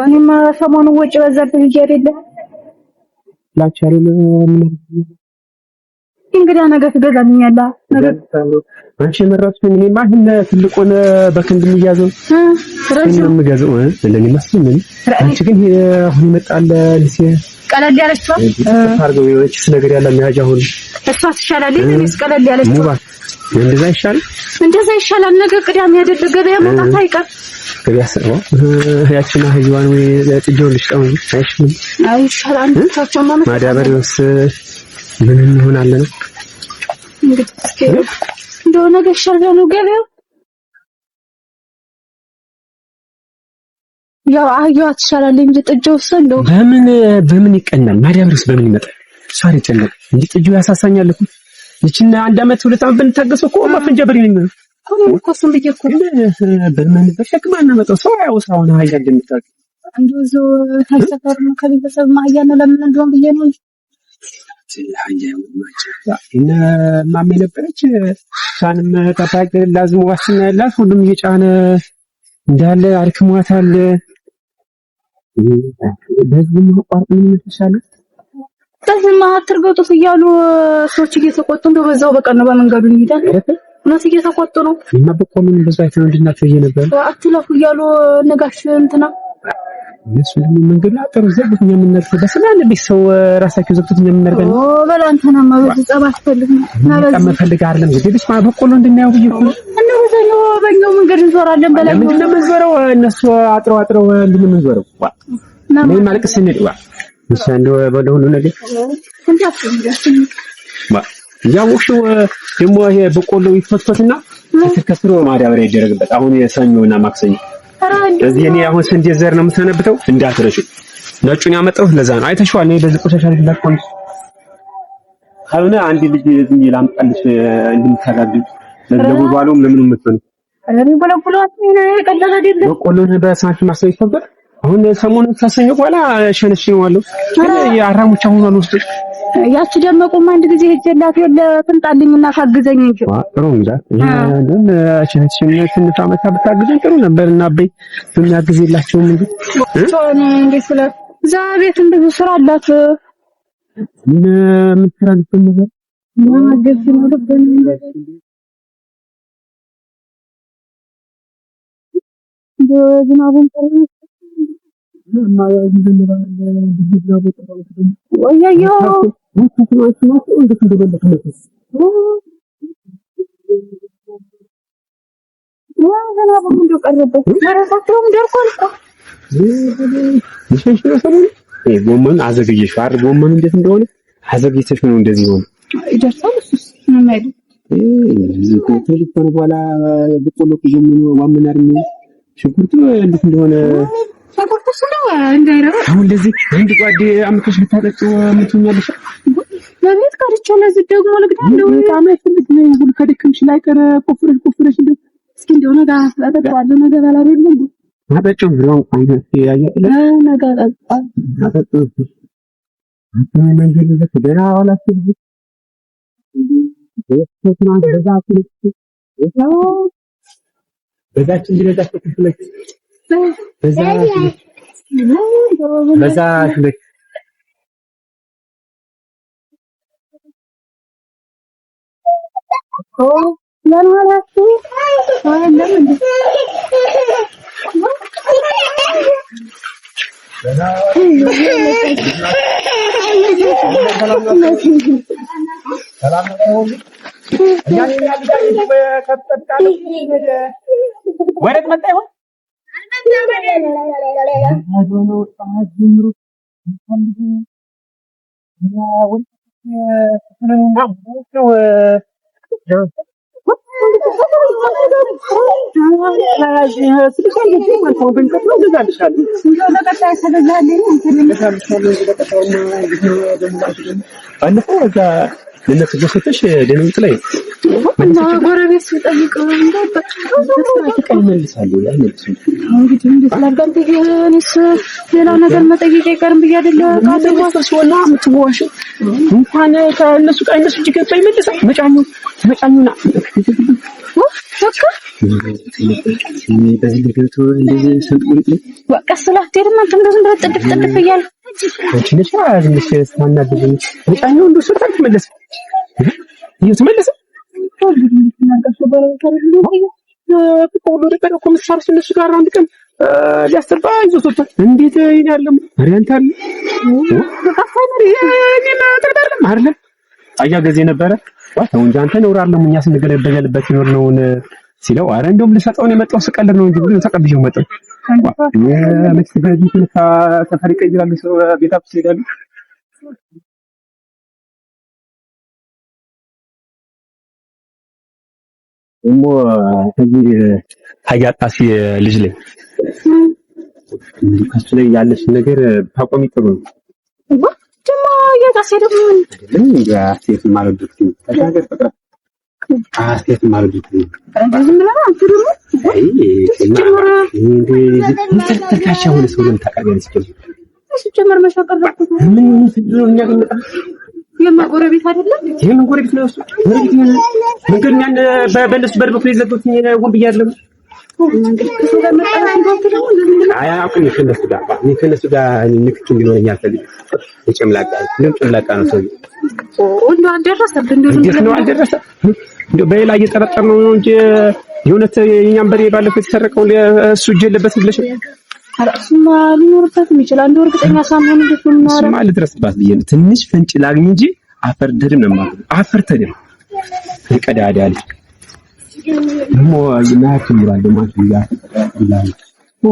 እኔማ ሰሞኑን ወጪ በዛብህ አይደለ እንግዲህ ነገ ትገዛልኛለህ። አንቺ የመረጥሽኝ እኔማ ይሄን ትልቁን በክንድ የሚያዘው ነው የምገዛው። እንደኔ መስሎኝ። አንቺ ግን አሁን ይመጣል ልሴ ቀለል ያለችው አድርገው የሆነችስ ነገር ያለ መያዣ አሁን እሷ ትሻላለች። እኔስ ቀለል ያለችው እንደዛ ይሻላል፣ እንደዛ ይሻላል። ነገ ቅዳሜ አይደለ ገበያ መውጣት አይቀር። ገበያ ሰው ያቺን አህያዋን ወይ ጥጃውን ልሽጠው እንጂ አይሽልም። አይ ይሻላል። አንድ ብቻቸውን ማዳበሪያውስ ምን እንሆናለን? እንግዲህ እስኪ እንደው ነገ ይሻላል ነው ገበያው። ያው አህያዋ ትሻላለች እንጂ ጥጃውስ እንደው በምን በምን ይቀናል? ማዳበሪያውስ በምን ይመጣል? እሷ አይጨነቅ እንጂ ጥጃው ያሳሳኛል እኮ ይችን አንድ አመት ሁለት አመት ብንታገሰው እኮ ማፈንጃ በሬ ነው የሚሆነው። እኮ እሱን ብዬሽ እኮ በምን በሸክም አናመጣው ሰው አያውስ። አሁን አህያ እንደምታውቂው እንደው እዚሁ ከሰፈር ከቤተሰብ አህያ ነው ለምን እንደሆነ ብዬሽ ነው እንጂ እነ ማሜ ነበረች። እሷንም ጠባቂ ላዝም ዋስትና ያላት ሁሉም እየጫነ እንዳለ አድክሟታል። በዚህ ማቋረጥ ምን ይመስልሻል? በዚህማ አትርገጡት እያሉ ሰዎች እየተቆጡ እንደው በዛው በቀን ነው በመንገዱ እንሄዳለን። እውነት እየተቆጡ ነው። እና በቆሎን በዛ አይተነው እንድናቸው እየነበረ አትለፉ እያሉ ነጋሽ እንትና እነሱ ደግሞ መንገዱ አጠሩ ዘግት እኛ የምናልፍበት ስላለ ቤት ሰው ራሳቸው ዘግቶት እኛ የምናርገን ኦ በላ እንትናማ በዚህ ጸብ አትፈልግም እና በዚህ መፈልግ አይደለም እንግዲህ ብቻ በቆሎ እንድናየው ብዬሽ እኮ ነው። እና በዛኛው በኛው መንገድ እንዞራለን። በላይ ምንድን ነው የምንዞረው? እነሱ አጥረው አጥረው ምንድን ነው የምንዞረው? ዋ ምን ማልቀስ ስንል ዋ እሺ እንደው በለ ሁሉ ነገር ዋ እያወቅሽው ደግሞ ይሄ በቆሎ ይፈትፈትና ከስሮ ማዳበሪያ ይደረግበት። አሁን የሰኞና ማክሰኞ እዚህ እኔ አሁን ስንዴ ዘር ነው የምሰነብተው፣ እንዳትረሺው። ነጩን ያመጣሁት ለዛ ነው። አይተሽዋል። እኔ በዚህ ቆሻሻ ልጅ ላቆንሽ ካልሆነ አንድ ልጅ ዝም ብዬ ላምጣልሽ እንድምታጋግል ለጉልባሉም ለምኑ የምትሆነው በቆሎን በሳንቲም ማሰብ ይፈበር። አሁን ሰሞኑን ካሰኘሁ በኋላ ሸነሽነዋለሁ። ግን የአራሙቻ ሆኗል ውስጥ ያቺ ደመቁም አንድ ጊዜ ሄጀላት የለ ትምጣልኝና ታግዘኝ እንጂ ጥሩ እንጃ። ይሄንን ሸነሽነ ትንሽ ዓመት ብታግዘኝ ጥሩ ነበር። እና አበይ የሚያግዝ የላቸውም እንጂ እንዴ ስለ እዛ ቤትም ብዙ ስራ አላት። ምን ምን ስራ ልትሆን ማገዝ ሲኖርብን ዝናቡን ጎመን አዘግየሽው አይደል? ጎመን እንዴት እንደሆነ አዘግይተሽ ነው እንደዚህ ሆነ። ይደርሳል። እሱስ ምንም አይደል። በኋላ በቆሎ ጎመኑ ዋመን አይደል? ሽንኩርቱ እንዴት እንደሆነ አሁን እንደዚህ አንድ ጓዴ አምጥተሽ ብታጠጪው ምን ትሆኛለሽ? በቤት ቀርቼው ለዚህ ደግሞ ልግዳ እንደው በጣም አይፈልግ ነው ሁሉ ከደከምሽ ላይ ቀረ ቆፍረሽ ቆፍረሽ እንደው እስኪ እንደው ነገ አጠጣዋለሁ። ነገ በላ አይደል እንዴ አጠጪው ብሎ አይነት ያያ ነገ አጠጣዋለሁ። አጠጪው መንገድ ደህና ዋላችሁ። በዛችን በዛ ክፍለች ወዴት መጣ ይሆን? ባለፈው እዛ ለእነሱ ገሰተሽ ደህና ላይ እና ጎረቤት ሲጠይቅ ይመልሳሉ። አይመልሱም። እንግዲህ እንዴት ላድርግ? አንተ እኔስ ሌላ ነገር መጠየቅ አይቀርም ብዬ አይደለ ቃጥዋሰስወና የምትዋሽው እንኳን ከእነሱ ጋር እነሱ እጅ ገብቶ ይመልሳል። መጫኙ መጫኙና በዚህ ገብቶ እንደዚህ ሰንጥቆ ቀስ ብለህ አትሄድም አንተ እንደው ዝም ብለህ ጥድፍ ጥድፍ እያልክ አንቺ ነሽ ትንሽ ስታናድጂኝ መጫኙ እንደው ስልጣን አልተመለሰም። ይኸው ተመለሰ። እነሱ ጋር አንድ ቀን ሊያስተርፋ ይዞት ወጥቷል። እንዴት ይሄን ያለም ሪያንት አለ አይደለም አያ ገዜ ነበረ ተው እንጂ አንተ ነውር አይደለም እኛ ስንገለበገልበት የኖርነውን ሲለው፣ አረ እንደውም ልሰጠው ነው የመጣው ስቀልድ ነው እንጂ ብሎ ተቀብዬው መጣሁ። መች በዚህ ሰፈር ይቀይራሉ፣ ሰው ቤታችሁ ይሄዳሉ። ደግሞ ከዚህ ታያጣሲ ልጅ ላይ ከሱ ላይ ያለሽ ነገር ታቆሚ ጥሩ ነው። ደግሞ እያጣሴ ደግሞ አይደለም እንዴ? አስተያየት ማለዱት ተሻገር ፍቅር አስተያየት ማለዱት ዝም ብለህ አንተ ደግሞ አይ ተልካሻ የሆነ ሰው ለምን ታውቃለህ? ሲጀመር መሻቀረብኩት ምን ነው እኛ ግን የማ ጎረቤት አይደለም የምን ጎረቤት ነው እሱ? ጎረቤት ነው መንገድ ያን በእነሱ በር በኩል የዘጉት ሆን ብዬ አይደለም። አይ አውቅም። ከእነሱ ጋር እኔ ከእነሱ ጋር ንክኪ እንዲኖረኝ አልፈልግም። የጨምላቃ እንደውም ጨምላቃ ነው ሰውዬው። እንደው አልደረሰብህ? እንደው እንዴት ነው አልደረሰ? እንደው በሌላ እየጠረጠርነው ነው እንጂ የእውነት የእኛም በሬ ባለፈው የተሰረቀው እሱ እጅ የለበትም ብለሽ ነው? ኧረ እሱማ ሊኖርበትም ይችላል። እንደው እርግጠኛ ሳንሆን እንዴት ነው የምናወራው? እሱማ ልድረስባት ብዬ ነው። ትንሽ ፍንጭ ላግኝ እንጂ አፈር ተድም ነው የማልለው። አፈር ተድም የቀዳዳ ልጅ ደግሞ ማያት ይላል ደግሞ አንቺ ይላል ኦ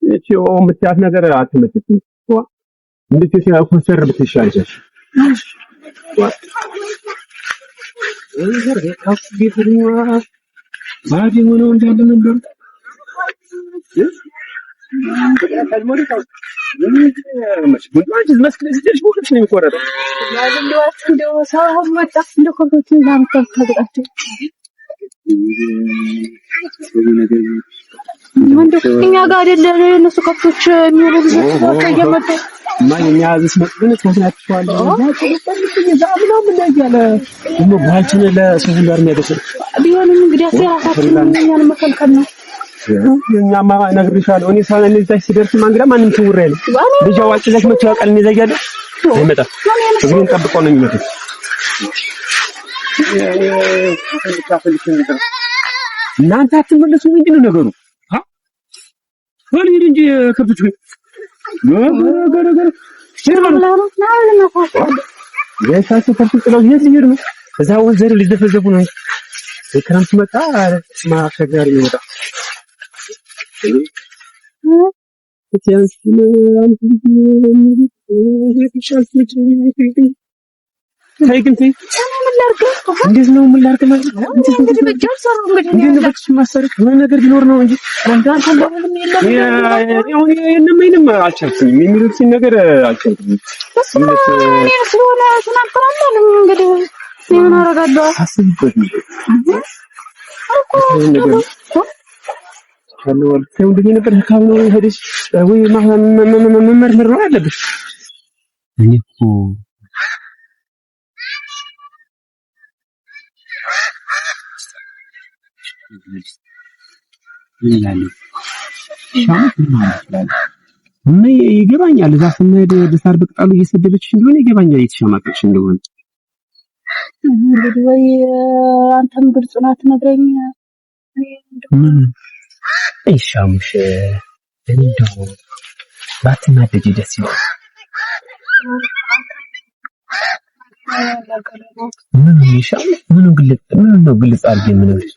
እቺ ኦ የምትያት ነገር አትመችም። እንዴት ኮስተር ብትይ ይሻልሻል። ባድ የሆነው እንዳለ ነበር። እንደው ሰው መጣ እንደው ከብቶችን ታግጣቸው እንደው እኛ ጋር አይደለ እነሱ ከብቶች የሚውሉ ልጆች በቃ እየመጡ ማን የሚያዝስ መጥብን ተናጥቷል። ምናምን እያለ ደግሞ ጓልችን ለሰው ሁሉ የሚያደርሰው ቢሆንም እንግዲህ የራሳችንን እኛን መከልከል ነው። እኛማ እነግርሻለሁ። እኔ ሳን እኔ እዛ ሲደርስማ እንግዲህ ማንም ትውር አይልም። ልጅ አዋቂ ነች መቼ ያውቃል። እኔ እዛ እያለሁ አይመጣም። እግሬን ጠብቀው ነው የሚመጡት። እናንተ አትመለሱም እንጂ ነው ነገሩ። ሂድ እንጂ ከብቶች ግን ገረ የእሳቸው ከብቶች ጥለው የት ሊሄዱ ነው? እዛ ወንዝ ዘር ሊዘፈዘፉ ነው። የክረምት መጣ ማሸጋሪ ይመጣ ተይ ግን ተይ፣ እንዴት ነው ምን ላድርግ ማለት ነው? እንዴት ነው በእጅሽ የማሰሪው? የሆነ ነገር ቢኖር ነው እንጂ አሁን የእነማይንም አልቻልኩኝም፣ የሚሉትን ነገር አልቻልኩኝም። ስለሆነ ተናገራለሁ እንግዲህ ምን አደርጋለሁ? አስቢበት ነገር እንደዚህ ነበር ካልሆነ ሄደሽ ወይ መመርመር ነው ያለብሽ። እኔ እኮ ምን እላለሁ ምን ይገባኛል። እዛ ስንሄድ በሳር በቅጠሉ እየሰደበችሽ እንደሆነ ይገባኛል፣ እየተሸማቀቅሽ እንደሆነ እንግዲህ ወይ አንተም ግልጹን አትነግረኝ። ምን ይሻሙሽ እንደው ባትናደጂ ደስ ይላል። ምን ይሻል? ምኑ ግልጽ ምኑ ነው ግልጽ አድርጌ የምነግርሽ?